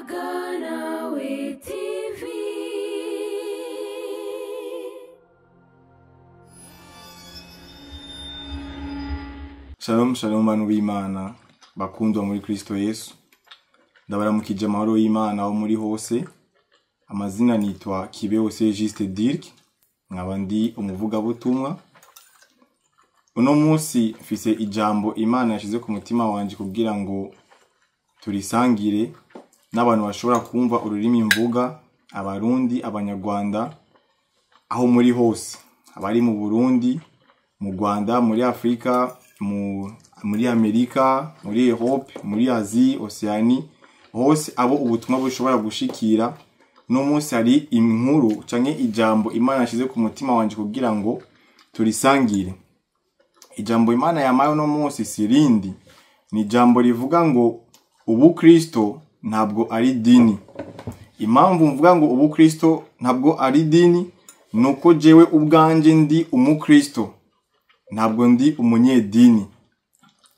Yaganawe TV. Shalom shalom bantu b'Imana bakundwa muri Kristo Yesu. Ndabaramukije amahoro y'Imana aho muri hose. Amazina nitwa Kibeho Juste Dirk, nkaba ndi umuvugabutumwa. Uno munsi mfise ijambo Imana yashize ku mutima wanje kugira ngo turisangire n'abantu bashobora kumva ururimi mvuga, Abarundi, Abanyarwanda, aho muri hose, abari mu Burundi, mu Rwanda, muri Afrika, muri Amerika, muri Europe, muri Asie, Oceanie, hose abo ubutumwa bushobora gushikira. No munsi hari inkuru canke ijambo Imana yashize ku mutima wanje kugira ngo turisangire. Ijambo Imana yamaye uno munsi sirindi, ni ijambo rivuga ngo ubukristo ntabwo ari dini. Impamvu mvuga ngo ubukristo ntabwo ari dini nuko jewe ubwanje ndi umukristo, ntabwo ndi umunyedini.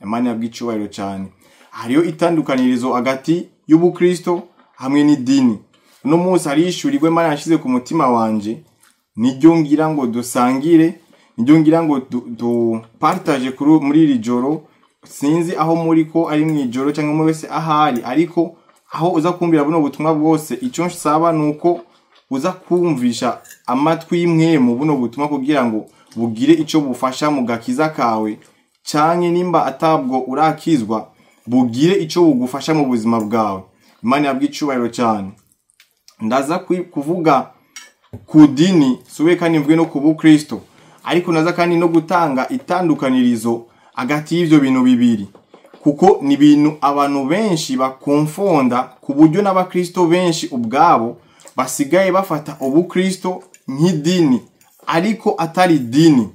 Imana yabwiye icyubahiro cyane. Hariyo itandukanirizo hagati y'ubukristo hamwe n'idini. Uno munsi hari ishurirwe Imana yashize ku mutima wanje, niryo ngira ngo dusangire, niryo ngira ngo dupartage muri iri joro. Sinzi aho muri ko ari mu ijoro cyangwa umwe wese ahari, ariko aho uza kumvira buno butumwa bwose, icyo nsaba nuko uza kumvisha amatwi y'imwe mu buno butumwa kugira ngo bugire ico bufasha mu gakiza kawe, canke nimba atabwo urakizwa bugire ico bugufasha mu buzima bwawe. Imana yabwiye icyubahiro cyane. Ndaza kuvuga ku dini sube kandi mvuge no ku bukristo, ariko naza kandi no gutanga itandukanirizo hagati y'ivyo bintu bibiri, kuko ni ibintu abantu benshi bakonfonda ku buryo n'abakristo benshi ubwabo basigaye bafata ubukristo nk'idini, ariko atari dini.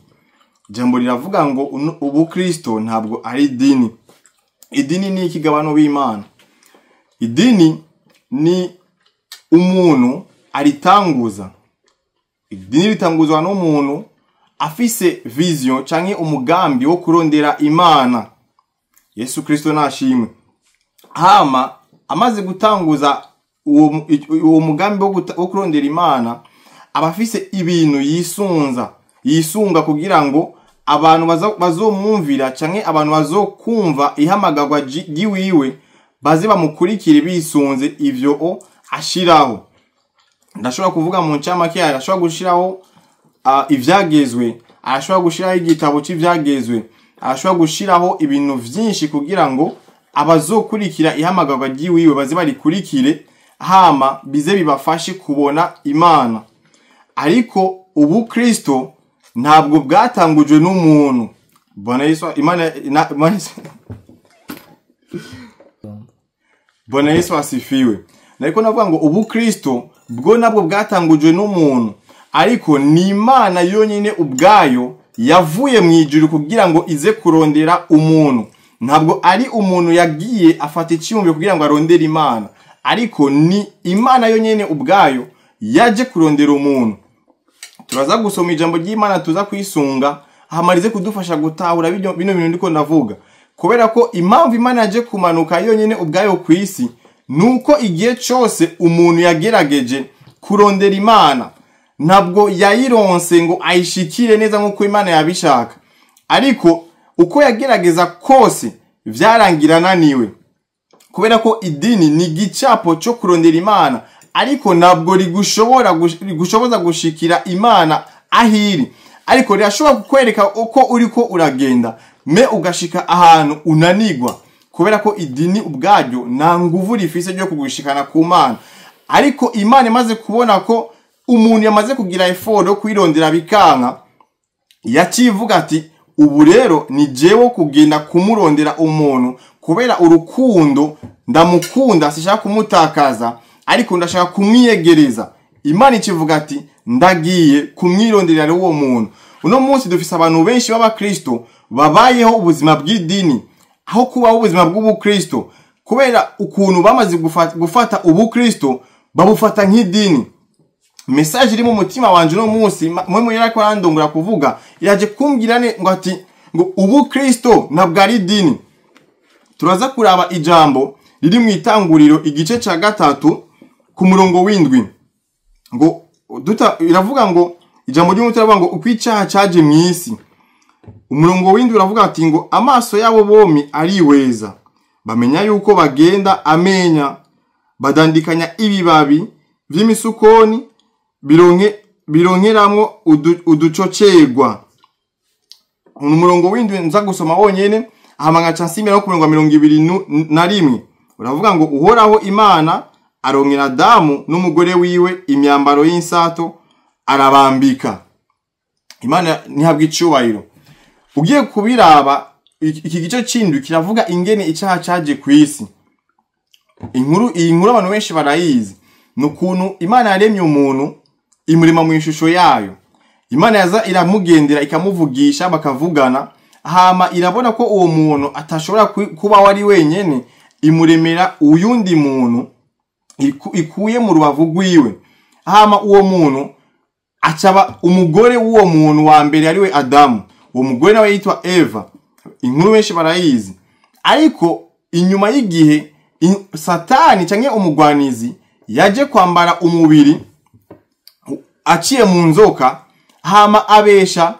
Ijambo riravuga ngo ubukristo ntabwo ari dini. Idini ni ikigabano b'Imana. Idini ni umuntu aritanguza. Idini ritanguzwa n'umuntu afise vision canke umugambi wo kurondera Imana. Yesu Kristo nashimwe. Hama amaze gutanguza uwo mugambi wo kurondera Imana, abafise ibintu yisunga kugira ngo abantu bazomwumvira canke abantu bazokumva ihamagarwa ryiwiwe baze bamukurikire bisunze ivyo ashiraho. Ndashobora kuvuga mu ncamake, arashobora gushiraho ivyagezwe, arashobora gushiraho igitabo c'ivyagezwe, arashobora gushiraho ibintu vyinshi kugira ngo abazokurikira ihamagarwa ryiwiwe baze barikurikire, hama bize bibafashe kubona Imana. Ariko ubukristo ntabwo bwatangujwe n'umuntu. Bwana Yesu, Imana na, Bwana Yesu. Bwana Yesu asifiwe. Nariko navuga ngo ubukristo bwo nabwo bwatangujwe n'umuntu, ariko ni Imana yonyine ubwayo yavuye mu ijuru kugira ngo ize kurondera umuntu. Ntabwo ari umuntu yagiye afata icyumviro kugira ngo arondere Imana, ariko ni Imana yonyine ubwayo yaje kurondera umuntu. Turaza gusoma ijambo ry'Imana, tuza kwisunga hamarize kudufasha gutahura bino bintu ndiko ndavuga, kubera ko impamvu Imana yaje kumanuka yonyine ubwayo ku isi nuko igihe cyose umuntu yagerageje kurondera Imana ntabwo yayironse ngo ayishikire neza nkuko Imana yabishaka, ariko uko yagerageza kose vyarangira ananiwe, kubera ko idini ni igicapo cyo kurondera Imana, ariko ntabwo rigushoboza gushikira Imana ahiri, ariko rirashobora kukwereka uko uriko uragenda me ugashika ahantu unanigwa, kubera ko idini ubwaryo nta nguvu rifise ryo kugushikana ku Mana. Ariko Imana imaze kubona ko umuntu yamaze kugira effort yo kwirondera bikanka, yacivuga ati ubu rero ni jewe kugenda kumurondera umuntu, kubera urukundo ndamukunda, sishaka kumutakaza, ariko ndashaka kumwiyegereza. Imana ikivuga ati ndagiye kumwironderera uwo muntu. Uno munsi dufise abantu benshi b'abakristo babayeho ubuzima bw'idini aho kubaho ubuzima bw'ubukristo, kubera ukuntu bamaze gufata ubukristo babufata nk'idini. Message iri mu mutima wanje uno munsi, mwe mwe yariko arandongora kuvuga, yaje kumbwira ngo ati ngo ubukristo ntabwo ari idini. Turaza kuraba ijambo riri mu Itanguriro igice ca 3 ku murongo w'indwi. Ngo iravuga ngo ijambo ry'umutwe iravuga ngo uko icaha caje mw'isi. Umurongo w'indwi uravuga ati ngo amaso yabo bomi ariweza, bamenya yuko bagenda amenya, badandikanya ibibabi vy'imisukoni bironkeramwo uducocegwa. Umurongo w'indwi nza gusoma wonyene, hama nkaca nsimira no ku murongo wa 21. Uravuga ngo Uhoraho Imana arongera Adamu n'umugore wiwe imyambaro y'insato arabambika. Imana ntihabwa icubahiro. Ugiye kubiraba iki gice c'indwi kiravuga ingene icaha caje kw'isi. Iyi nkuru abantu benshi barayizi. Ni ukuntu Imana yaremye umuntu imurema mu ishusho yayo. Imana yaza iramugendera ikamuvugisha bakavugana, hama irabona ko uwo muntu atashobora kuba wari wenyene, imuremera uyundi muntu ikuye mu rubavu rwiwe. Hama uwo muntu acaba umugore w'uwo muntu wa mbere ariwe Adamu. Uwo mugore nawe yitwa Eva. Inkuru benshi barayizi. Ariko inyuma y'igihe Satani canke umugwanizi yaje kwambara umubiri aciye mu nzoka, hama abesha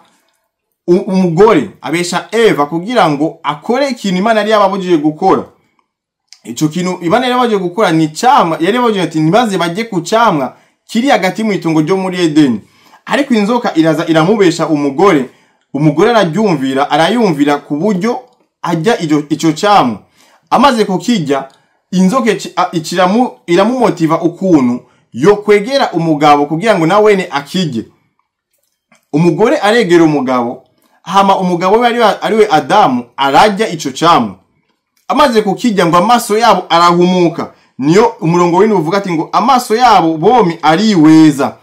umugore, abesha Eva kugira ngo akore ikintu Imana yari yababujije gukora. Ico kintu Imana yari yababujije gukora ni camwa, yari yababujije ati ntibaze baje ku camwa kiri hagati mu itongo ryo muri Edeni. Ariko inzoka iraza iramubesha umugore, umugore araryumvira, arayumvira ku buryo ajya ico camwa. Amaze kukirya, inzoka iramumotiva ukuntu yo kwegera umugabo kugira ngo nawene akirye. Umugore aregera umugabo, hama umugabo we ariwe Adamu ararya ico camwa. Amaze kukirya ngo amaso yabo arahumuka. Niyo umurongo w'indwi uvuga ati ngo amaso yabo bomi ariweza.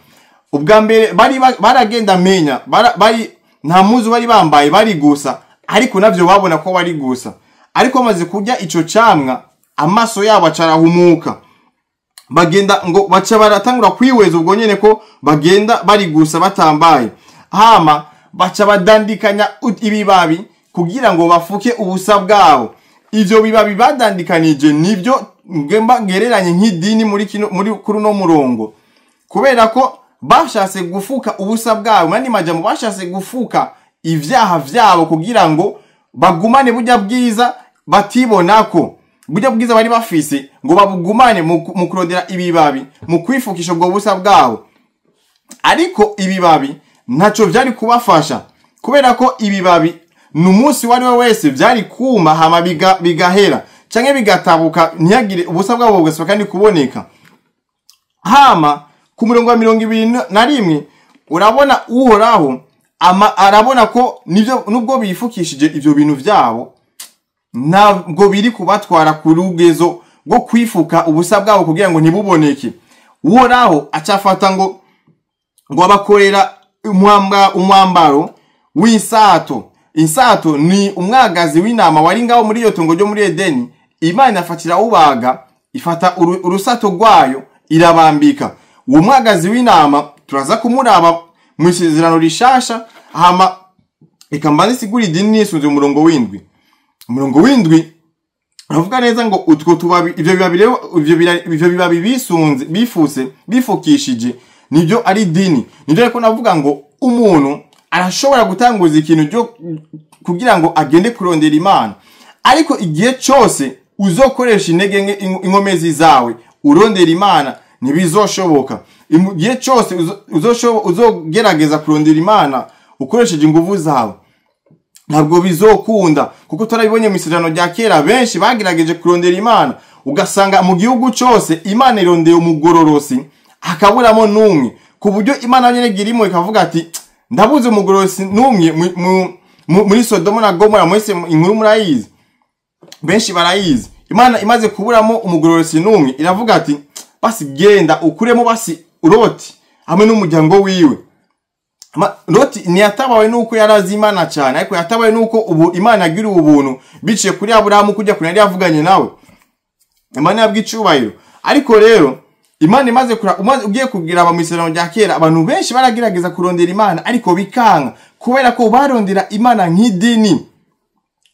Ubwa mbere bari baragenda menya, bari nta muzu bari bambaye, bari gusa, ariko navyo babona ko bari gusa. Ariko bamaze kurya ico camwa, amaso yabo acarahumuka. Bagenda ngo baca baratangura kwiweza ubwo nyene ko bagenda bari gusa batambaye. Hama baca badandikanya ibibabi kugira ngo bafuke ubusa bwabo. Ivyo bibabi badandikanije nivyo ngemba ngereranye nk'idini muri kino, muri kuri no murongo. Kubera ko bashatse gufuka ubusa bwabo, mandi majambo bashatse gufuka ivyaha vyabo kugira ngo bagumane burya bwiza batibonako. Burya bwiza bari bafise ngo babugumane mu kurondera ibibabi, mu kwifukisha ubwo busa bwabo. Ariko ibibabi ntaco vyari kubafasha, kubera ko ibibabi n'umunsi wari we wese vyari kuma hama bigahera canke bigatabuka, ntihagire ubusa bwabo bugasuka kandi kuboneka. Hama ku murongo wa 21 urabona Uhoraho arabona ko nivyo nubwo bifukishije ivyo bintu vyabo ntabwo biri kubatwara ku rugezo rwo kwifuka ubusa bwabo kugira ngo ntibuboneke. Uhoraho acafata ngo abakorera umwambaro w'insato. Insato ni umwagazi w'intama wari ngaho muri iyo tongo ryo muri Edeni. Imana afatira ubaga, ifata urusato rwayo irabambika. Uwo mwagazi w'intama turaza kumuraba mu isezerano rishasha. Hama reka mbanze sigura idini nisunze umurongo w'indwi. Umurongo w'indwi uravuga neza ngo utwo tubabi, ivyo bibabi rero, ivyo bibabi bisunze, bifuse, bifukishije nibyo ari dini. Nibyo ariko navuga ngo umuntu arashobora gutanguza ikintu cyo kugira ngo agende kurondera Imana, ariko igihe cyose uzokoresha intege nke inkomezi zawe urondera Imana ntibizoshoboka. Igihe cyose uzogerageza kurondera Imana ukoresheje inguvu zawe ntabwo bizokunda, kuko turabibonye mu isezerano rya kera benshi bagerageje kurondera Imana, ugasanga mu gihugu cyose Imana irondeye umugororosi hakaburamo n'umwe, ku buryo Imana nyene irimo ikavuga ati ndabuze umugororosi n'umwe muri Sodoma na Gomora. Mwese inkuru murayizi, benshi barayizi. Imana imaze kuburamo umugororosi n'umwe iravuga ati basi genda ukuremo basi Loti hamwe n'umuryango wiwe. Loti ntiyatabawe nuko yarazi Imana cyane, ariko yatabawe nuko ubu Imana yagiriye ubuntu biciye kuri Aburahamu kujya kure yari yavuganye nawe. Imana yabwiye icubahiro. Ariko rero Imana imaze ugiye kubwira aba mu isezerano rya kera, abantu benshi baragerageza kurondera Imana ariko bikanga, kubera ko barondera Imana nk'idini,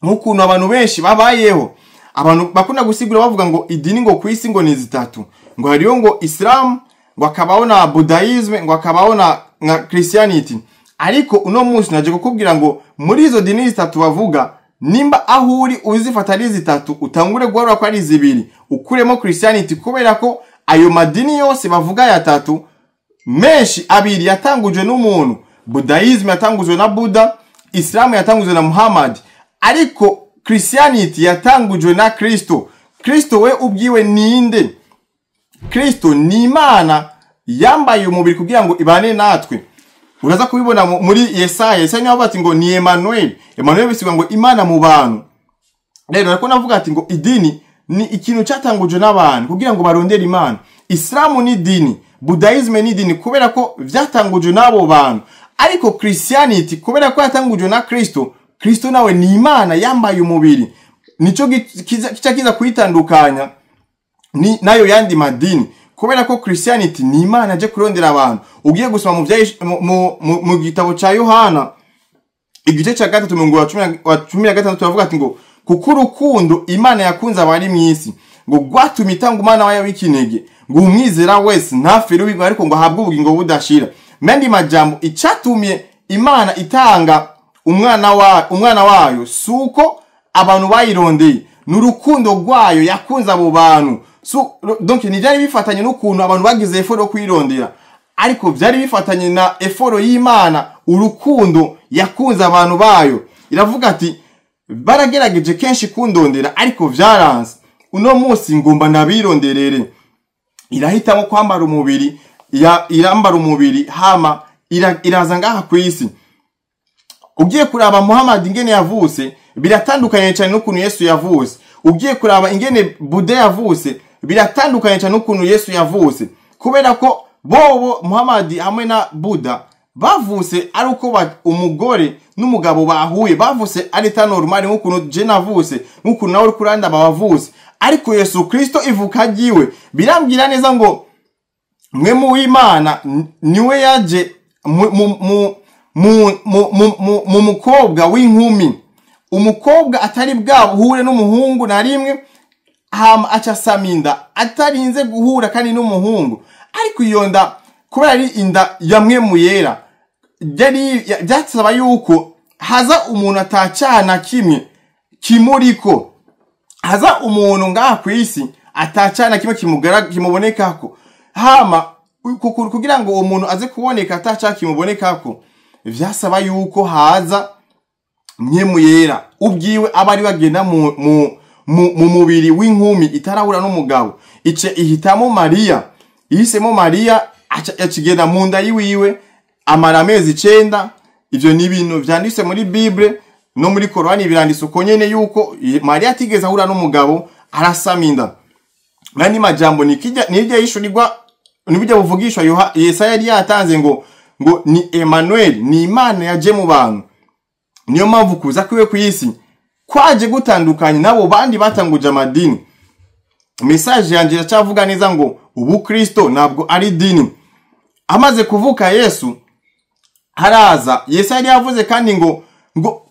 nk'ukuntu abantu benshi babayeho. Abantu bakunda gusigura bavuga ngo idini ngo ku isi ngo ni zitatu, ngo hariyo ngo Islam, ngo akabaho na Buddhism, ngo akabaho na Christianity. Ariko uno munsi naje kukubwira ngo muri izo dini zitatu bavuga, nimba aho uri uzifata ari zitatu, utangure guharura ko ari zibiri, ukuremo Christianity, kubera ko ayo madini yose bavuga yatatu, menshi abiri yatangujwe n'umuntu. Buddhism yatangujwe na Buddha, Islam yatangujwe na Muhammad, ariko Christianity yatangujwe na Kristo. Kristo we ubwiwe ninde? Kristo ni Imana yambaye umubiri kugira ngo ibane natwe. Uraza kubibona muri Yesaya. Yesaya niwe avuga ati ngo ni Emmanuel. Emmanuel bisigura ngo Imana mu bantu. Rero nariko navuga ati ngo idini ni ikintu cyatangujwe n'abantu kugira ngo barondere Imana. Islam ni idini, Buddhism ni idini, kubera ko vyatangujwe n'abo bantu. Ariko Christianity, kubera ko yatangujwe na Kristo, Kristo nawe ni Imana yambaye umubiri. Nico kica kiza kuyitandukanya ni nayo yandi madini, kubera ko Christianity ni Imana aje kurondera abantu. Ugiye gusoma mu gitabo ca Yohana igice ca 3 umurongo wa 16, turavuga ati ngo kuko urukundo Imana yakunze abari mw'isi ngo rwatumye itanga umwana wayo w'ikinege, ngo umwizera wese ntapfe rubi, ariko ngo ahabwe ubugingo budashira. Mandi majambo, icatumye Imana itanga umwana wayo suko abantu bayirondeye, ni urukundo rwayo yakunze abo bantu. Donc ntibyari bifatanye n'ukuntu abantu bagize effort yo kwirondera, ariko byari bifatanye na effort y'Imana, urukundo yakunze abantu bayo. Iravuga ati baragerageje kenshi kundondera ariko vyaranse, uno munsi ngomba nabironderere. Irahitamo kwambara umubiri, irambara umubiri hama iraza ngaha ku isi. Ugiye kuraba Muhammad ingene yavutse biratandukanye cyane n'ukuntu Yesu yavutse. Ugiye kuraba ingene Buddha yavutse biratandukanye cyane n'ukuntu Yesu yavutse, kubera ko bobo Muhammad hamwe na Buddha bavutse ari uko umugore n'umugabo bahuye, bavutse ari ta normal nk'ukuntu je navutse, nk'ukuntu nawe uri kuranda bavutse. Ariko Yesu Kristo ivuka ryiwe birambwira neza ngo mwe mu w'Imana niwe yaje mu mukobwa w'inkumi, umukobwa atari bwabuhure n'umuhungu na rimwe, hama aca saminda atarinze guhura kandi n'umuhungu. Ariko iyo nda kubera ari inda ya Mpwemu Yera, byasaba yuko haza umuntu atacana kimwe kimuriko, haza umuntu ngaha ku isi atacana kimwe kimubonekako, hama kugira ngo uwo muntu aze kuboneka ataca kimubonekako, vyasaba yuko haza Mpwemu Yera ubwiwe aba ari bagenda mu mubiri w'inkumi itarahura n'umugabo. Ice ihitamo Mariya, ihisemo Mariya akigenda mu nda yiwiwe amara amezi 9. Ivyo ni ibintu vyanditse muri Bible no muri Korani, biranditse uko nyene yuko Mariya atigeze ahura n'umugabo arasama inda. Nani majambo nijya yishurirwa nibijya buvugishwa Yesaya yari yatanze ngo ni Emmanuel, ni Imana yaje mu bantu. Niyo mpamvu kuza kwiwe ku isi kwaje gutandukanye nabo bandi batanguje amadini. Message yanje iracavuga neza ngo ubu Kristo ntabwo ari dini. Amaze kuvuka Yesu haraza Yesu yari yavuze kandi ngo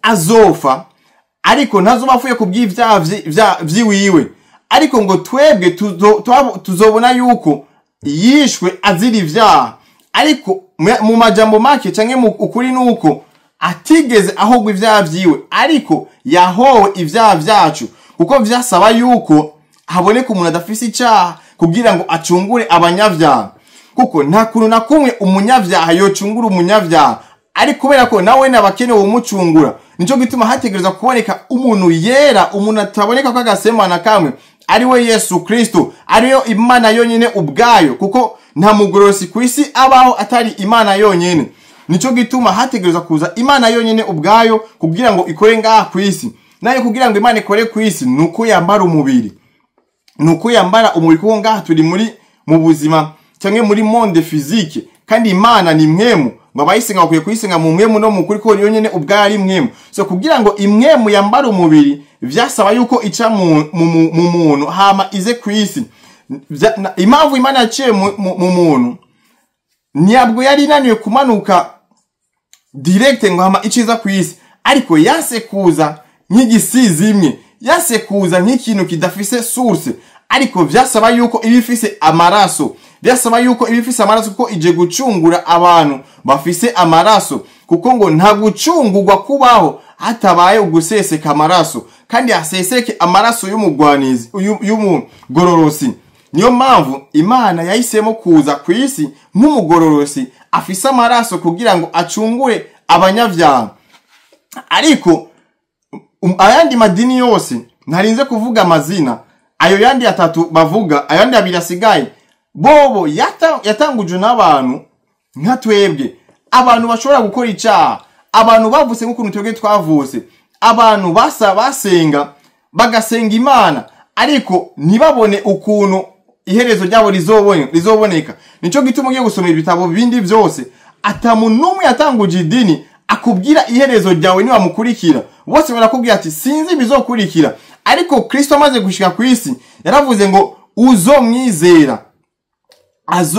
azofa, ariko ntazoba afuye kubw'ivyaha vyiwiwe, ariko ngo twebwe tuzobona yuko yishwe azira ivyaha. Ariko mu majambo make canke mu ukuri nuko atigeze ahogwa ivyaha vyiwe, ariko yahowe ivyaha vyacu, kuko vyasaba yuko haboneka umuntu adafise icaha kugira ngo acungure abanyavyaha. Kuko nta kuntu na kumwe umunyavyaha yocungura umunyavyaha, ari kubera ko nawe n'abakene umucungura. Nico gituma hategerezwa kuboneka umuntu yera, umuntu ataboneka ko agasema na kamwe, ari we Yesu Kristo, ariyo Imana yonyene ubwayo, kuko nta mugorosi ku isi abaho atari Imana yonyene. Nico gituma hategerezwa kuza Imana yonyene ubwayo kugira ngo ikore ngaha ku isi. Nayo kugira ngo Imana ikore ku isi nuko yambara umubiri, nuko yambara umubiri, kuko ngaha turi muri mu buzima cyangwa muri monde physique, kandi Imana ni mwemu, ngo abayisenga bakwiye kuyisenga mu mwemu no mu kuri, ko yonyene ubwayo ari mwemu. So kugira ngo imwemu yambara umubiri vyasaba yuko ica mu muntu hama ize ku isi. Impamvu Imana yaciye mu muntu ntabwo yari inaniwe kumanuka direct ngo hama iciza ku isi, ariko yase kuza nk'igisizi imwe, Yase kuza nk'ikintu kidafise source, ariko vyasaba yuko iba ifise amaraso. Byasaba yuko iba ifise amaraso kuko ije gucungura abantu bafise amaraso, kuko ngo nta gucungurwa kubaho hatabaye uguseseka amaraso, kandi haseseke amaraso y'umugwanizi, y'umugororosi. Niyo mpamvu Imana yahisemo kuza ku isi nk'umugororosi afise amaraso kugira ngo acungure abanyabyaha. Ariko ayandi madini yose ntarinze kuvuga amazina, ayo yandi atatu bavuga, ayandi abiri asigaye, bobo yatangujwe n'abantu nka twebwe, abantu bashobora gukora icyaha, abantu bavutse nk'ukuntu twebwe twavutse, abantu basa basenga bagasenga Imana ariko ntibabone ukuntu iherezo ryabo rizoboneka. Nico gituma ugiye gusoma ibitabo bindi byose, atamuntu n'umwe yatanguje idini akubwira iherezo ryawe niwamukurikira. Bose barakubwira ati sinzi ibizokurikira. Ariko Kristo amaze gushika ku isi yaravuze ngo uzomwizera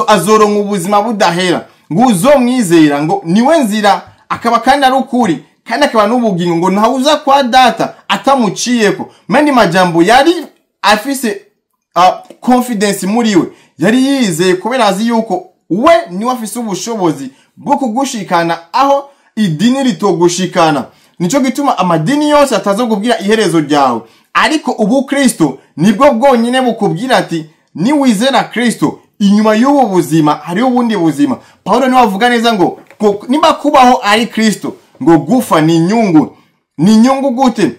azoronka ubuzima budahera, ngo uzomwizera ngo niwe nzira, akaba kandi ari ukuri, kandi akaba n'ubugingo, ngo ntawuza kwa data atamuciyeko. Mandi majambo yari afise confidence muri we, yari yizeye kubera azi yuko we niwe afise ubushobozi bwo kugushikana aho idini ritogushikana. Nico gituma amadini yose atazokubwira iherezo ryawe, ariko ubu Kristo nibwo bwonyine bukubwira ati niwizera Kristo inyuma y'ubu buzima hariho ubundi buzima. Paulo niwe avuga neza ngo nimba kubaho ari Kristo, ngo gufa ni inyungu. Ni inyungu gute?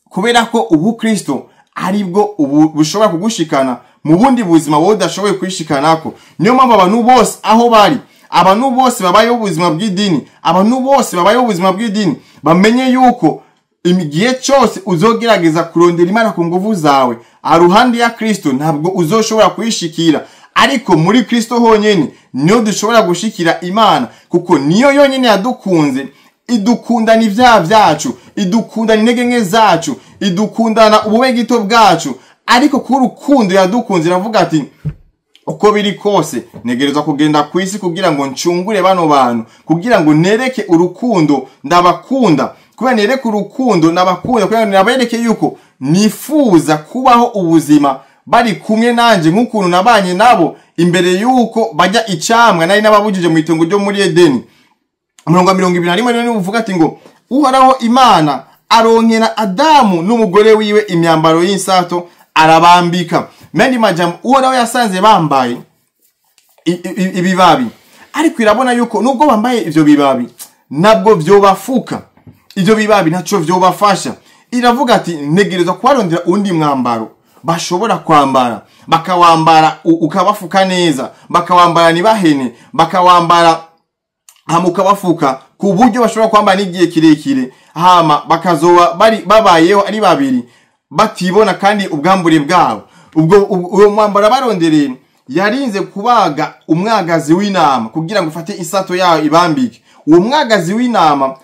Kubera ko ubu Kristo aribwo ubu bushobora kugushikana mu bundi buzima wowe udashoboye kwishikanako. Niyo mpamvu abantu bose aho bari, abantu bose babayeho ubuzima bw'idini, abantu bose babayeho ubuzima bw'idini bamenye yuko igihe cyose uzogerageza kurondera Imana ku nguvu zawe aruhande ya Kristo ntabwo uzoshobora kuyishikira. Ariko muri Kristo honyene niyo dushobora gushikira Imana, kuko niyo yonyene yadukunze, idukundana ibyaha byacu, idukundana intege nke zacu, idukundana ubube gito bwacu. Ariko kuri urukundo yadukunze iravuga ati uko biri kose negerezwa kugenda ku isi kugira ngo ncungure bano bantu, kugira ngo nereke urukundo ndabakunda, kubera nereke urukundo ndabakunda, kubera nabereke yuko nifuza kubaho ubuzima bari kumwe nanje nk'ukuntu nabanye nabo imbere yuko bajya icamwa nari nababujije mu itongo ryo muri Edeni. Umurongo wa 21 rero uvuga ati ngo Uhoraho Imana aronkera Adamu n'umugore wiwe imyambaro y'insato arabambika. Mandi majambo Uhoraho yasanze bambaye ibibabi, ariko irabona yuko nubwo bambaye ivyo bibabi nabwo vyobafuka, ivyo bibabi ntaco vyobafasha. Iravuga ati ntegerezwa kubarondera undi mwambaro bashobora kwambara, bakawambara ukabafuka neza, bakawambara ntibahene, bakawambara hama ukabafuka ku buryo bashobora kwambara n'igihe kirekire, hama bakazoba bari babayeho ari babiri batibona kandi ubwambure bwabo. Ubwo uwo mwambaro barondereye yarinze kubaga umwagazi w'intama kugira ngo ufate isato yayo ibambike. Uwo mwagazi w'intama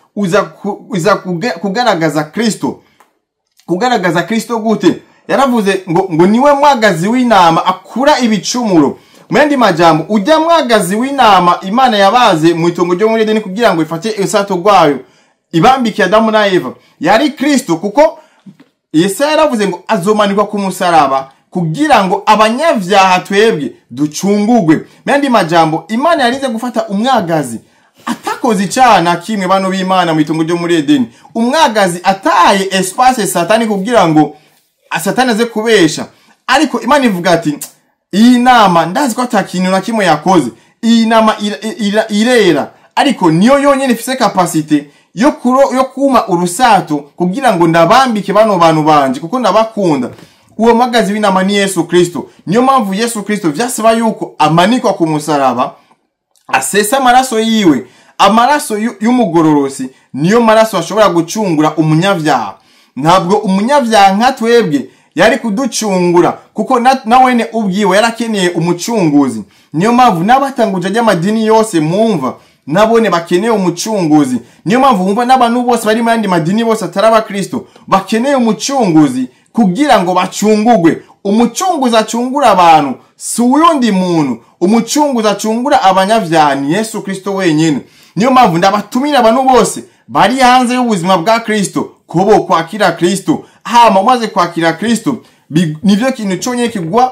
uza kugaragaza Kristo. Kugaragaza Kristo gute? Yaravuze ngo niwe mwagazi w'intama akura ibicumuro. Mu yandi majambo ujya mwagazi w'intama Imana yabaze mu itongo ryo muri Edeni kugira ngo ifate isato rwayo ibambike Adamu na Eva, yari Kristo, kuko Yesaya yaravuze ngo azomanikwa ku musaraba kugira ngo abanyabyaha twebwe ducungugwe. Mu yandi majambo Imana yarinze gufata umwagazi atakoze icyaha na kimwe, bano b'Imana mu itongo ryo muri Edeni, umwagazi ataye espace Satani kugira ngo Satani aze kubesha. Ariko Imana ivuga ati iyi nama ndazi ko atakintu na kimwe yakoze, iyi nama irera, ariko niyo yonyene ifise capacité yo kuma urusato kugira ngo ndabambike bano bantu banje kuko ndabakunda. Uwo mwagazi w'intama ni Yesu Kristo. Niyo mpamvu Yesu Kristo vyasaba yuko amanikwa ku musaraba, asesa amaraso yiwe, amaraso y'umugororosi niyo maraso ashobora gucungura umunyabyaha. Ntabwo umunyabyaha nka twebwe yari kuducungura, kuko nawene ubwiwe yarakeneye umucunguzi. Niyo mpamvu n'abatanguje ry'amadini yose mwumva nabone bakeneye umucunguzi. Niyo mpamvu wumva n'abantu bose bari mu yandi madini bose atari abakristo bakeneye umucunguzi kugira ngo bacungugwe. Umucunguzi acungura abantu si uyundi muntu, umucunguzi acungura abanyabyaha ni Yesu Kristo wenyine. Niyo mpamvu ndabatumira abantu bose bari hanze y'ubuzima bwa Kristo ko bo kwakira Kristo Hama umaze kwakira Kristo, nivyo kintu cyonyine kiguha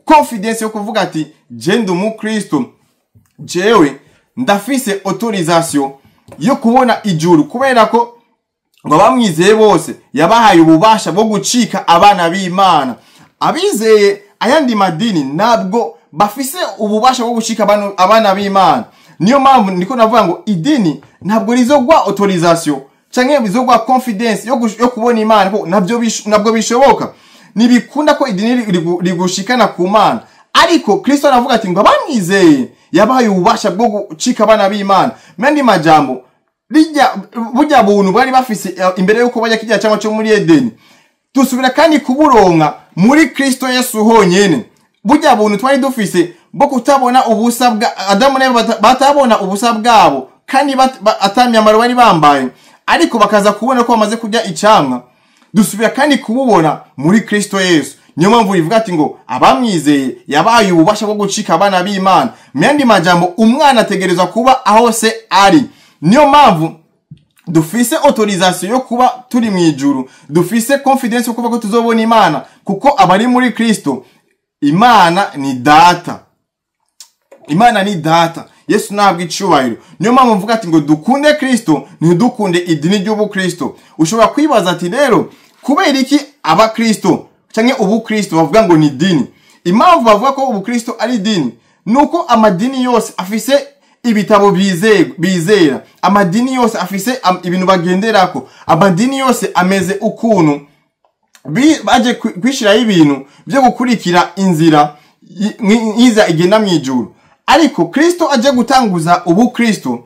confidence yo kuvuga ati je ndi umukristo, jewe ndafise autorisation yo kubona ijuru, kubera ko ngo abamwizeye bose yabahaye ububasha bwo gucika abana b'Imana. Abizeye ayandi madini ntabwo bafise ububasha bwo gucika abana b'Imana. Niyo mpamvu ndiko navuga ngo idini ntabwo rizogwa autorisation canke rizogwa confidence yo kubona Imana, ko nabwo bishoboka. Nibikunda ko idini rigushikana ku Mana, ariko Kristo aravuga ati ngo abamwizeye yabahaye ububasha bwo gucika abana b'Imana. Mandi majambo, burya buntu bari bafise imbere yuko bajya kijya cyangwa cyo muri Edeni, dusubira kandi kuburonka muri Kristo Yesu honyene. Burya buntu twari dufise bwo kutabona ubusa bwa Adamu na Eva, batabona ubusa bwabo kandi atamyambaro bari bambaye, ariko bakaza kubona ko bamaze kurya icamwa, dusubira kandi kububona muri Kristo Yesu. Niyo mpamvu rivuga ati ngo abamwizeye yabaye ububasha bwo gucika abana b'Imana. Mu yandi majambo, umwana ategerezwa kuba aho se ari. Niyo mpamvu dufise autorisation yo kuba turi mu ijuru, dufise confidence yo kuba ko tuzobona Imana, kuko abari muri Kristo Imana ni data. Imana ni data. Yesu ntabwo icubahiro. Niyo mpamvu mvuga ati ngo dukunde Kristo, ntidukunde idini ry'ubukristo. Ushobora kwibaza ati rero kubera iki abakristo canke ubukristo bavuga ngo ni idini? Impamvu bavuga ko ubukristo ari idini nuko amadini yose afise ibitabo bizera, amadini yose afise ibintu bagenderako, amadini yose ameze ukuntu baje kwishiraho ibintu byo gukurikira inzira iza igenda mu ijuru. Ariko Kristo aje gutanguza ubukristo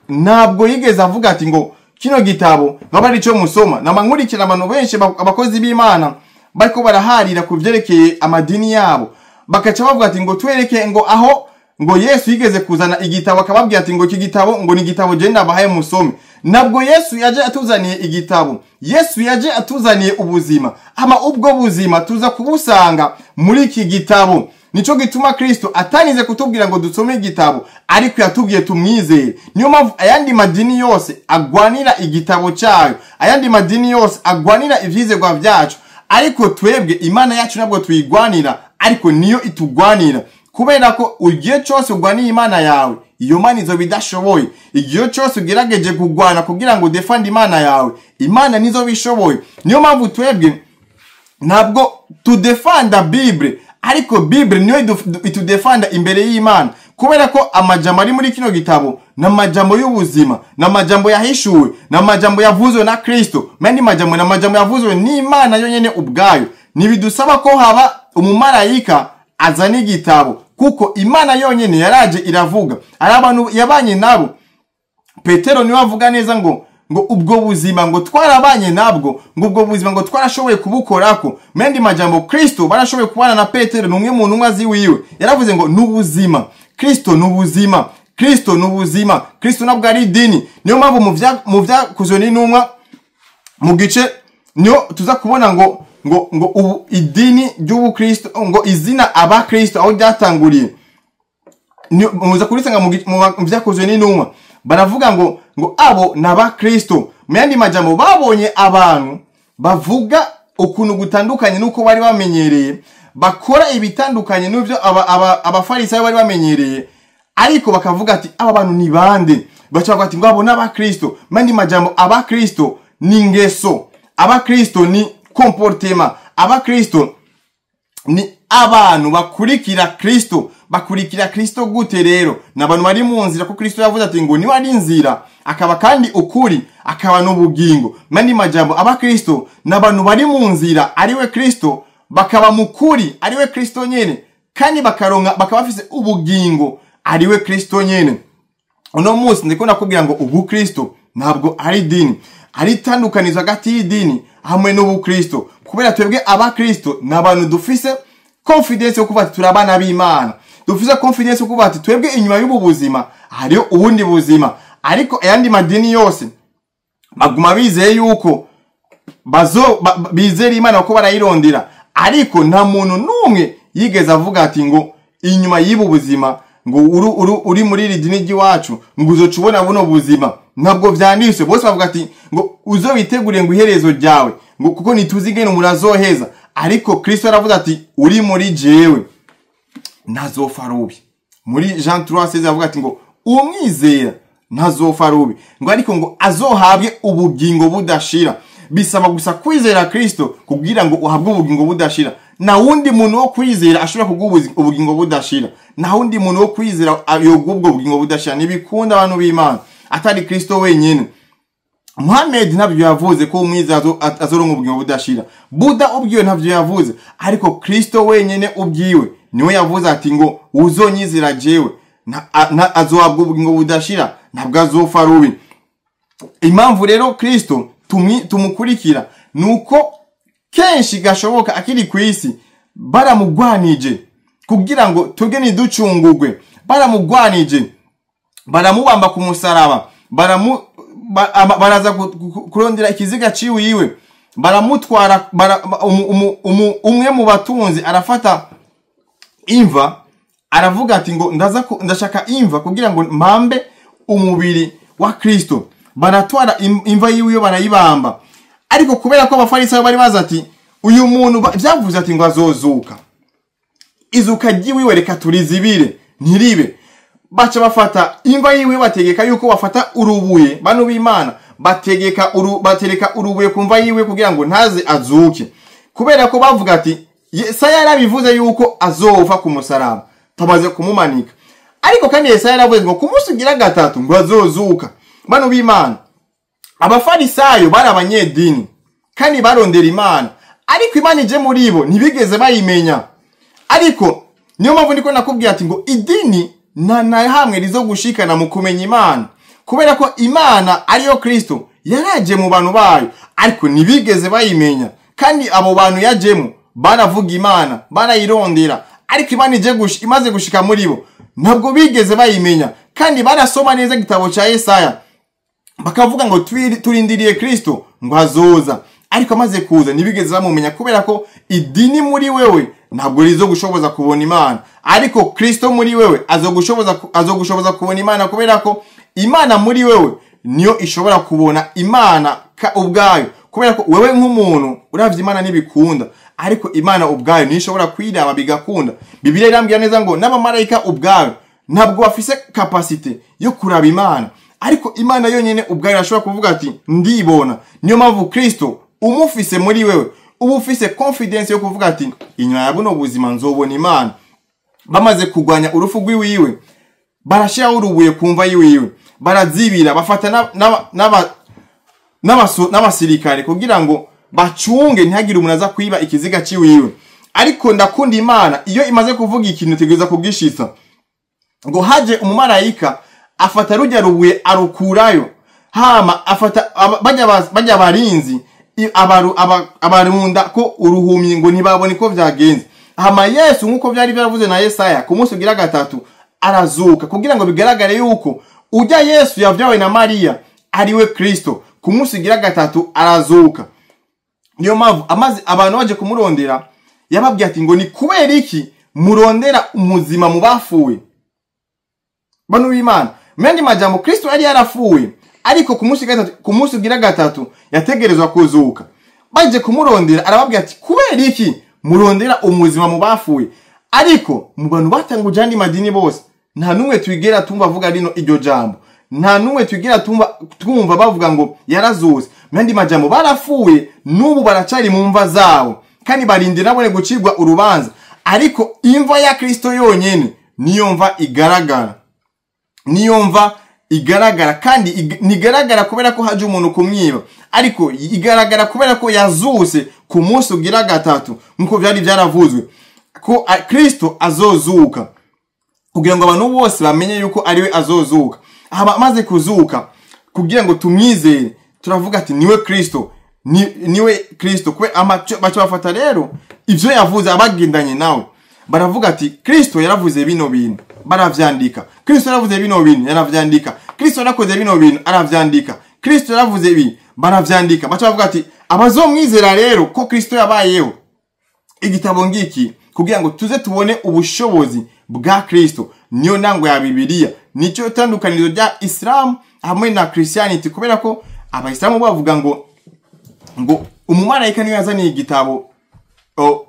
ntabwo yigeze avuga ati ngo kino gitabo ngaba ari cyo musoma. Namankurikira abantu benshi abakozi b'Imana bariko baraharira ku vyerekeye amadini yabo, bakaca bavuga ati ngo twereke ngo aho ngo Yesu yigeze kuzana igitabo, akababwira ati ngo iki gitabo ngo ni igitabo je ndabahaye musome. Ntabwo Yesu yaje atuzaniye igitabo, Yesu yaje atuzaniye ubuzima. Ama ubwo buzima tuza kubusanga muri iki gitabo. Nico gituma Kristo atanize kutubwira ngo dusome igitabo, ariko yatubwiye tumwizere. Niyo mpamvu ayandi madini yose agwanira igitabo cyayo, ayandi madini yose agwanira ivyizerwa vyacu, ariko twebwe Imana yacu ntabwo tuyigwanira, ariko niyo itugwanira. Kubera ko igihe cyose ugwaniye Imana yawe, iyo Mana izo bidashoboye. Igihe cyose ugerageje kugwana kugira ngo udefande Imana yawe, Imana nizo bishoboye. Niyo mpamvu twebwe ntabwo tudefanda Bible, ariko Bible niyo itudefanda imbere y'Imana. Kubera ko amajambo ari muri kino gitabo ni amajambo y'ubuzima, ni amajambo yahishuwe, ni amajambo yavuzwe na Kristo, mandi majambo ni amajambo yavuzwe n'Imana yonyene ubwayo. Ntibidusaba ko haba umumarayika azana igitabo, kuko Imana yonyene yaraje iravuga. Ari abantu yabanye nabo. Petero niwe avuga neza ngo ubwo buzima ngo twarabanye nabwo, ngo ubwo buzima ngo twarashoboye kubukorako. Mendi majambo, Kristo barashoboye kubana na Petero, numwe mu ntumwa ziwiwe. Yaravuze ngo n'ubuzima, Kristo n'ubuzima, Kristo n'ubuzima, Kristo nabwo ari idini. Niyo mpamvu mu vyakozwe n'intumwa mu gice niyo tuza kubona ngo ubu idini ry'ubukristo, ngo izina abakristo aho ryatanguriye. Muza kurisanga mu vyakozwe n'intumwa. Baravuga ngo abo n'abakristo. Mu yandi majambo, babonye abantu bavuga ukuntu gutandukanye nuko bari bamenyereye, bakora ibitandukanye n'ibyo abafarisayo bari bamenyereye, ariko bakavuga ati aba bantu ni bande? Baca bavuga ati ngo abo n'abakristo. Mu yandi majambo, abakristo ni ngeso, abakristo ni comportement, abakristo ni abantu bakurikira Kristo. Bakurikira Kristo gute rero? N'abantu bari mu nzira, ko Kristo yavuze ati ngo niwe ari inzira, akaba kandi ukuri, akaba n'ubugingo. Mandi majambo, abakristo n'abantu bari mu nzira ariwe Kristo, bakaba mukuri ariwe Kristo nyene, kandi bakaronka bakaba bafise ubugingo ariwe Kristo nyene. Uno munsi ndiko nakubwira ngo ubukristo ntabwo ari idini, ari itandukanizo hagati y'idini hamwe n'ubukristo. Kubera twebwe abakristo n'abantu dufise confidence yo kuvuga ati turi abana b'Imana, dufise confidence yo kuvuga ati twebwe inyuma y'ubu buzima hariyo ubundi buzima. Ariko ayandi madini yose baguma bizeye yuko bizera Imana ko barayirondera, ariko nta muntu n'umwe yigeze avuga ati ngo inyuma y'ubu buzima ngo uri muri iri dini ry'iwacu ngo uzoca ubona buno buzima. Ntabwo vyanditswe. Bose bavuga ati ngo uzobitegurire ngo iherezo ryawe. Ngo kuko ntituzi ingene umuntu azoheza. Ariko Kristo aravuze ati uri muri jewe ntazopfa rubi. Muri Jean 3:16 avuga ati ngo umwizera ntazopfa rubi, ngo ariko ngo azohabwe ubugingo budashira. Bisaba gusa kwizera Kristo kugira ngo uhabwe ubugingo budashira. Na wundi muntu wo kwizera ashobora kuguha ubugingo budashira. Na wundi muntu wo kwizera yoguha ubwo bugingo budashira. Ntibikunda abantu b'Imana atari Kristo wenyine. Muhammad ntabyo yavuze ko umwizera azoronka ubugingo budashira. Buda ubwiwe ntabyo yavuze, ariko Kristo wenyine ubwiwe niwe yavuze ati ngo uzonyizera jewe azohabwa ubugingo budashira, ntabwo azopfa rubi. Impamvu rero Kristo tumukurikira nuko kenshi gashoboka akiri ku isi baramugwanije kugira ngo tuge ntiducungugwe, baramugwanije baramubamba ku musaraba, baraza kurondera ikiziga ciwiwe, baramutwara, umwe mu batunzi arafata imva aravuga ati ngo ndashaka imva kugira ngo mpambe umubiri wa Kristo. Baratwara imva yiwe barayibamba. Ariko kubera ko abafarisayo bari bazi ati uyu muntu byavuze ati ngo azozuka, izuka ryiwiwe reka turizibire ntiribe, baca bafata imva yiwe bategeka yuko bafata urubuye. Bano b'Imana bategeka batereka urubuye ku mva yiwe kugira ngo ntaze azuke, kubera ko bavuga ati Yesaya yarabivuze yuko azova ku musaraba, tumaze kumumanika. Ariko kandi Yesaya yaravuze ngo ku munsi ugira gatatu ngo azozuka. Bano b'Imana, abafarisayo bari abanyedini kandi barondera Imana, ariko Imana ije muri bo ntibigeze bayimenya. Ariko niyo mpamvu ndiko nakubwira ati ngo idini na hamwe rizo gushikana mu kumenya Imana, kubera ko Imana ariyo Kristo yaraje mu bantu bayo, ariko ntibigeze bayimenya. Kandi abo bantu yajemo baravuga Imana, barayirondera, ariko Imana ije imaze gushika muri bo ntabwo bigeze bayimenya. Kandi barasoma neza igitabo cya Yesaya bakavuga ngo turindiriye Kristo ngo azoza, ariko amaze kuza ntibigeze bamumenya, kubera ko idini muri wewe ntabwo rizo gushoboza kubona Imana, ariko Kristo muri wewe azogushoboza kubona Imana, kubera ko Imana muri wewe niyo ishobora kubona Imana ubwayo. Kubera ko wewe nk'umuntu uravye Imana ntibikunda, ariko Imana ubwayo niyo ishobora kwiraba bigakunda. Bibiliya irambwira neza ngo n'abamarayika ubwayo ntabwo bafise capacité yo kuraba Imana, ariko Imana yonyene ubwayo irashobora kuvuga ati ndibona. Niyo mpamvu Kristo umufise muri wewe uba ufise confidence yo kuvuga ati inyuma ya buno buzima nzobona Imana. Bamaze kugwanya urufu rw'iwiwe barashiraho urubuye kumva yiwiwe, barazibira, bafata n'abasirikare kugira ngo bacunge ntihagire umuntu aza kwiba ikiziga ciwiwe. Ariko ndakunda Imana iyo imaze kuvuga ikintu tegereza kugishitsa. Ngo haje umumarayika afata rujya rubuye arukurayo, hama afata bajya barinzi abarunda ko uruhumyi ngo ntibabone ko vyagenze. Hama Yesu nkuko vyari byaravuze na Yesaya ku munsi ugira gatatu arazuka, kugira ngo bigaragare yuko ujya Yesu yavyawe na Mariya ariwe Kristo. Ku munsi ugira gatatu arazuka. Niyo mpamvu amaze abantu baje kumurondera yababwiye ati ngo ni kubera iki murondera umuzima mu bafuye? Bano b'Imana, mu yandi majambo Kristo yari yarafuye, ariko ku munsi ugira gatatu yategerezwa kuzuka. Baje kumurondera arababwira ati kubera iki murondera umuzima mu bafuye? Ariko mu bantu batanguje andi madini bose nta numwe twigera tumva avuga rino iryo jambo, nta numwe twigera twumva bavuga ngo yarazutse. Mu yandi majambo barafuye n'ubu baracari mu mva zabo, kandi barindira nabone gucirwa urubanza. Ariko imva ya Kristo yonyene niyo mva igaragara, niyo mva igaragara, kandi nigaragara kubera ko haje umuntu kumwiba, ariko igaragara kubera ko yazuse ku munsi ugira gatatu nkuko byari byaravuzwe ko Kristo azozuka, kugira ngo abantu bose bamenye yuko ariwe azozuka. Haba amaze kuzuka kugira ngo tumwizere, turavuga ati niwe Kristo, niwe Kristo. Kwe baca bafata rero ivyo yavuze abagendanye nawe, baravuga ati Kristo yaravuze bino bintu, baravyandika. Kristo yaravuze bino bintu, yaravyandika. Kristo yarakoze bino bintu, aravyandika. Kristo yaravuze ibi, baravyandika. Baca bavuga ati abazomwizera rero ko Kristo yabayeho, igitabo ngiki kugira ngo tuze tubone ubushobozi bwa Kristo. Niyo ntango ya Bibiliya, nicyo tandukaniro rya Islam hamwe na Christianity, kubera ko abayisilamu bavuga ngo Umumarayika niwe yazaniye igitabo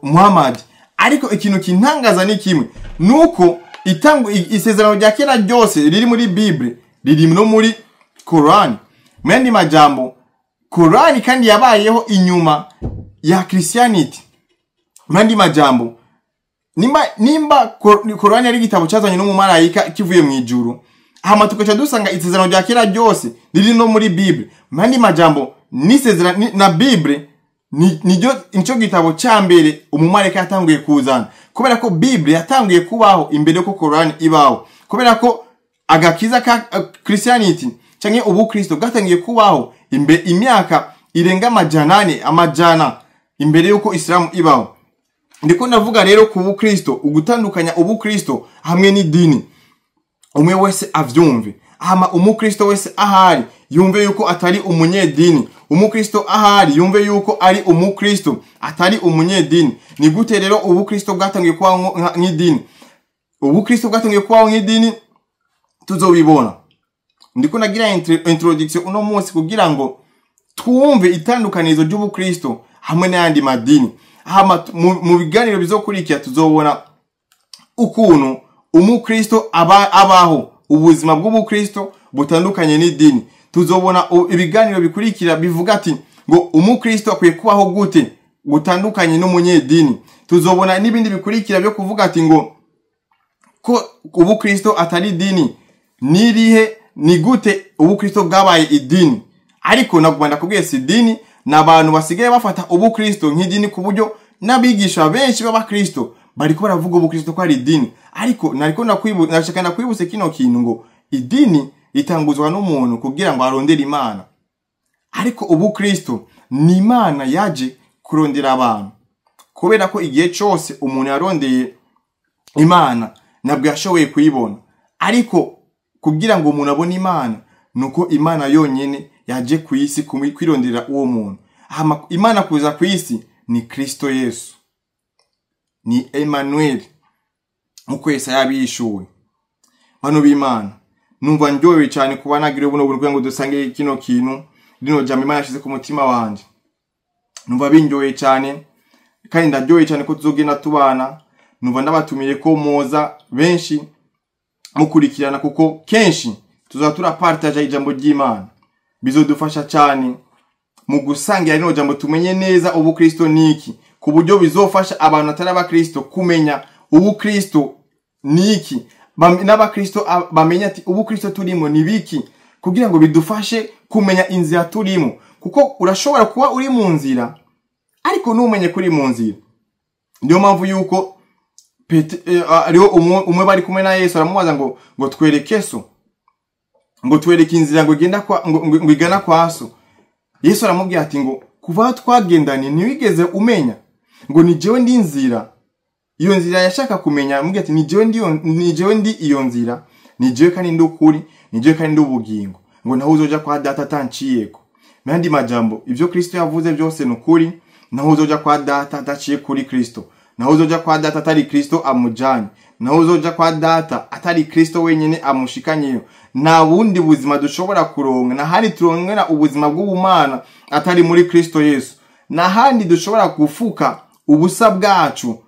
Muhammad. Ariko ikintu kintangaza ni kimwe, nuko itango isezerano rya kera ryose riri muri Bible riri no muri Quran. Mu yandi majambo, Quran kandi yabayeho inyuma ya Christianity. Mu yandi majambo, nimba Quran yari igitabo cyazanye n'umumarayika kivuye mu ijuru, hama tukaca dusanga isezerano rya kera ryose riri no muri Bible. Mu yandi majambo, n'isezerano na Bible niryo nico gitabo ca mbere umumarayika yatanguye kuzana, kubera ko Bible yatanguye kubaho imbere ko Quran ibaho, kubera ko agakiza ka Christianity canke ubukristo bwatangiye kubaho imyaka irenga amajana amajana imbere yuko Islam ibaho. Ndiko ndavuga rero ku bukristo, ugutandukanya ubukristo hamwe n'idini, umwe wese avyumve. Hama umukristo wese ahari yumve yuko atari umunyedini, umukristo ahari yumve yuko ari umukristo atari umunyedini. Ni gute rero ubukristo bwatangiye kubaho nk'idini? Ubukristo bwatangiye kubaho nk'idini tuzobibona. Ndiko nagira introduction uno munsi kugira ngo twumve itandukanizo ry'ubukristo hamwe n'ayandi madini. Hama mu biganiro bizokurikira tuzobona ukuntu umukristo abaho ubuzima bw'ubukristo butandukanye n'idini. Tuzobona ibiganiro bikurikira bivuga ati ngo umukristo akwiye kubaho gute gutandukanye n'umunyedini. Tuzobona n'ibindi bikurikira byo kuvuga ati ngo ko ubukristo atari idini, nirihe, ni gute ubukristo bwabaye idini. Ariko nagomba ndakubwiye si idini, n'abantu basigaye bafata ubukristo nk'idini ku buryo n'abigisha benshi b'abakristo bariko baravuga ubukristo ko ari idini. Ariko nariko nashaka ndakwibutse kino kintu ngo idini itanguzwa n'umuntu kugira ngo arondere Imana, ariko ubukristo ni Imana yaje kurondera abantu, kubera ko igihe cyose umuntu yarondeye Imana nabwo yashoboye kuyibona. Ariko kugira ngo umuntu abone Imana nuko Imana yonyene yaje ku isi kwirondera uwo muntu. Hama Imana kuza ku isi ni Kristo Yesu, ni Emmanuel, nkuko Yesaya yabishuwe. Bano b'Imana, numva ndyohewe cyane kuba nagira buno buntu kugira ngo dusange kino kintu, rino jambo Imana yashize ku mutima wanje. Numva bindyoheye cyane kandi ndaryoheye cyane ko tuzogenda tubana. Numva ndabatumiye ko moza benshi mukurikirana, kuko kenshi tuzaba turapartaja ijambo ry'Imana. Bizodufasha cyane mu gusangira rino jambo, tumenye neza ubukristo niki, ku buryo bizofasha abantu atari abakristo kumenya ubukristo niki, n'abakristo bamenye ati ubukristo turimo ni biki, kugira ngo bidufashe kumenya inzira turimo. Kuko urashobora kuba uri mu nzira ariko ntumenye kuri mu nzira. Niyo mpamvu yuko ariho umwe bari kumwe na Yesu aramubaza ngo twereke so, ngo twereke inzira ngo igenda kwa, ngo igana kwa so. Yesu aramubwira ati ngo kuva twagendanye ntiwigeze umenya ngo ni jewe ndi nzira. Iyo nzira yashaka kumenya, aramubwira ati ni jewe ndi, ni jewe ndi iyo nzira, ni jewe kandi ndi ukuri, ni jewe kandi ndi ubugingo, ngo naho uzoja kwa data atanciyeko. Mu yandi majambo, ivyo Kristo yavuze byose ni ukuri, naho uzoja kwa data adaciye kuri Kristo, naho uzoja kwa data atari Kristo amujanye, naho uzoja kwa data atari Kristo wenyene amushikanyeyo. Nta bundi buzima dushobora kuronka, nta handi turonkera ubuzima bw'ubumana atari muri Kristo Yesu. Nta handi dushobora gufuka ubusa bwacu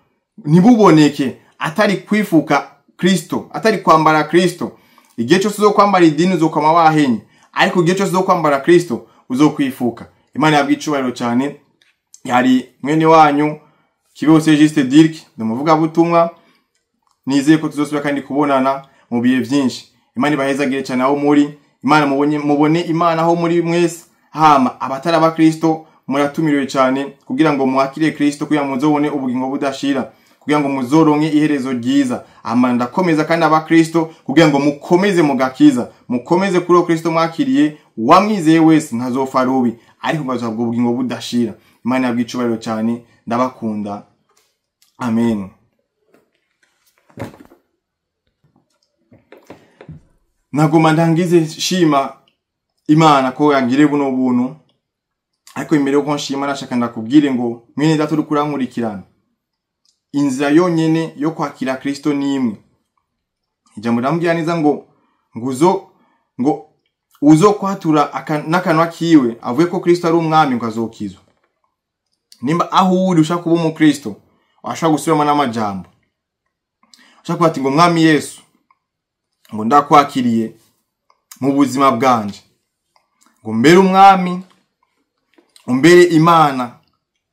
ntibuboneke atari kwifuka Kristo, atari kwambara Kristo. Igihe cyose uzokwambara idini uzokwama wahenye, ariko igihe cyose uzokwambara Kristo uzokwifuka. Imana yabwiye icubahiro cyane. Yari mwene wanyu Kibeho Juste Dirk, ndumuvugabutumwa. Nizeye ko tuzosubira kandi kubonana mu bihe byinshi. Imana ibahezagire cyane aho muri. Imana mubone Imana aho muri mwese. Hama abatari abakristo muratumiriwe cyane kugira ngo mwakire Kristo, kugira ngo muzobone ubugingo budashira, kugira ngo muzoronke iherezo ryiza. Hama ndakomeza kandi abakristo kugira ngo mukomeze mugakiza, mukomeze kuri Kristo mwakiriye. Wamwizeye wese ntazofa rubi, ariko azahabwa ubugingo budashira. Imana yabwiye icubahiro cyane. Ndabakunda. Amen. Nagoma ndangize shima Imana ko yangire buno buntu, ariko imbere yuko nshima nashaka ndakubwire ngo mwene data uri kurankurikirana, inzira yonyene yo kwakira Kristo ni imwe. Ijambo ndamubwira neza ngo ngo uzo kwatura n'akanwa kiwe avuye ko Kristo ari umwami ngo azokizwa. Nimba aho uri ushaka kuba umukristo, washaka gusubiramo n'amajambo, ushaka kuba ati ngo Mwami Yesu, ngo ndakwakiriye mu buzima bwanje, ngo mbere umwami, umbere Imana,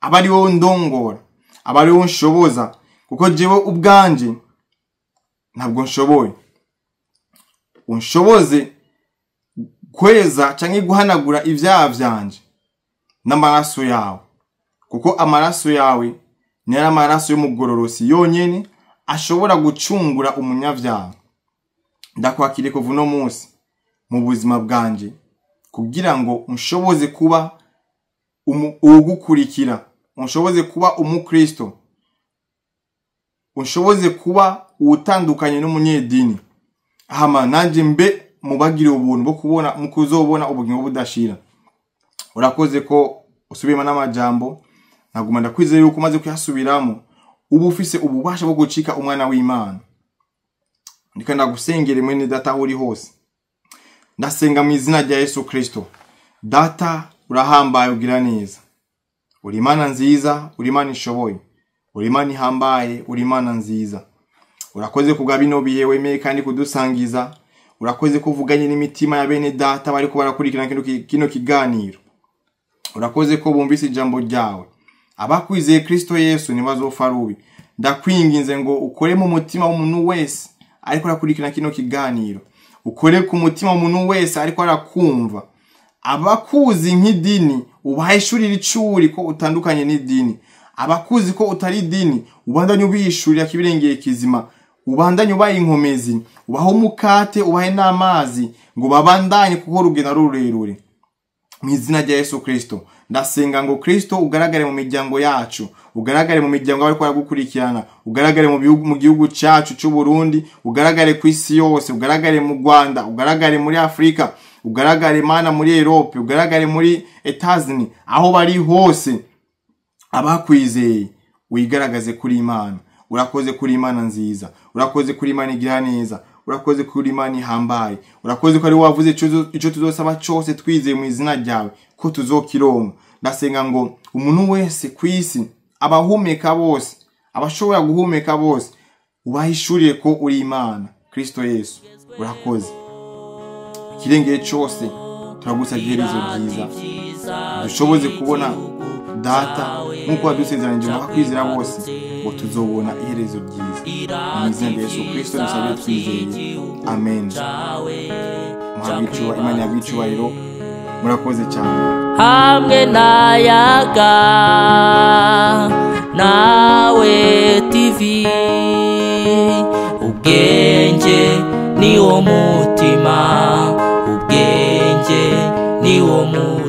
aba ari wowe ndongora, aba ari wowe nshoboza, kuko jewe ubwanje ntabwo nshoboye. Unshoboze kweza canke guhanagura ivyaha vyanje n'amaraso yawe, kuko amaraso yawe ni amaraso y'umugororosi yonyene ashobora gucungura umunyavyaha. Ndakwakiriye kuva uno munsi mu buzima bwanje, kugira ngo unshoboze kuba uwugukurikira, unshoboze kuba umukristo, unshoboze kuba uwutandukanye n'umunyedini, hama nanje mbe mubagire ubuntu bwo kubona mu kuzobona ubugingo budashira. Urakoze ko usubiyemo n'amajambo, naguma ndakwizera yuko umaze kuyasubiramo uba ufise ububasha bwo gucika umwana w'Imana. Ndiko ndagusengera mwene data aho uri hose, ndasenga mu izina rya Yesu Kristo. Data urahambaye, ugira neza, uri Imana nziza, uri Imana ishoboye, uri Imana ihambaye, uri Imana nziza. Urakoze kubwa bino bihe wemeye kandi kudusangiza. Urakoze kuvuganye n'imitima ya bene data bariko barakurikirana kino kiganiro. Urakoze ko bumvise ijambo ryawe. Abakwizeye Kristo Yesu ntibazopfa rubi. Ndakwinginze ngo ukore mu mutima w'umuntu wese ariko arakurikirana kino kiganiro, ukore ku mutima w'umuntu wese ariko arakumva. Abakuzi nk'idini ubahishurire icuri ko utandukanye n'idini, abakuzi ko utari idini ubandanye ubihishurira kibirengeye kizima, ubandanye ubaye inkomezi, ubahe umukate, ubahe n'amazi, ngo babandanye kuko urugendo ari rurerure. Mu izina rya Yesu Kristo ndasenga ngo Kristo ugaragare mu miryango yacu, ugaragare mu miryango y'abariko baragukurikirana, ugaragare mu gihugu cacu c'u Burundi, ugaragare ku isi yose, ugaragare mu Rwanda, ugaragare muri Afrika, ugaragare Mana muri Europe, ugaragare muri Etazini, aho bari hose abakwizeye wigaragaze kuri Imana. Urakoze kuri Imana nziza, urakoze kuri Imana igira neza, urakoze kuri Imana ihambaye, urakoze ko ari wavuze ico tuzosaba cose twizeye mu izina ryawe ko tuzokironka. Ndasenga ngo umuntu wese kwisi, abahumeka bose, abashobora guhumeka bose, ubahishurire ko uri Imana. Kristo Yesu urakoze. Ikirengeye cose turagusabye iherezo ryiza, dushoboze kubona Data nkuko wadusezeranije mu bakwizera bose ngo tuzobona iherezo ryiza. Mu izina rya Yesu Kristo dusabye twizeye, amen. Muhabwe Imana yahabwe icubahiro. Murakoze cyane. Hamwe n'ayaga nawe TV, ubwenge ni wo mutima, ubwenge ni wo mutima.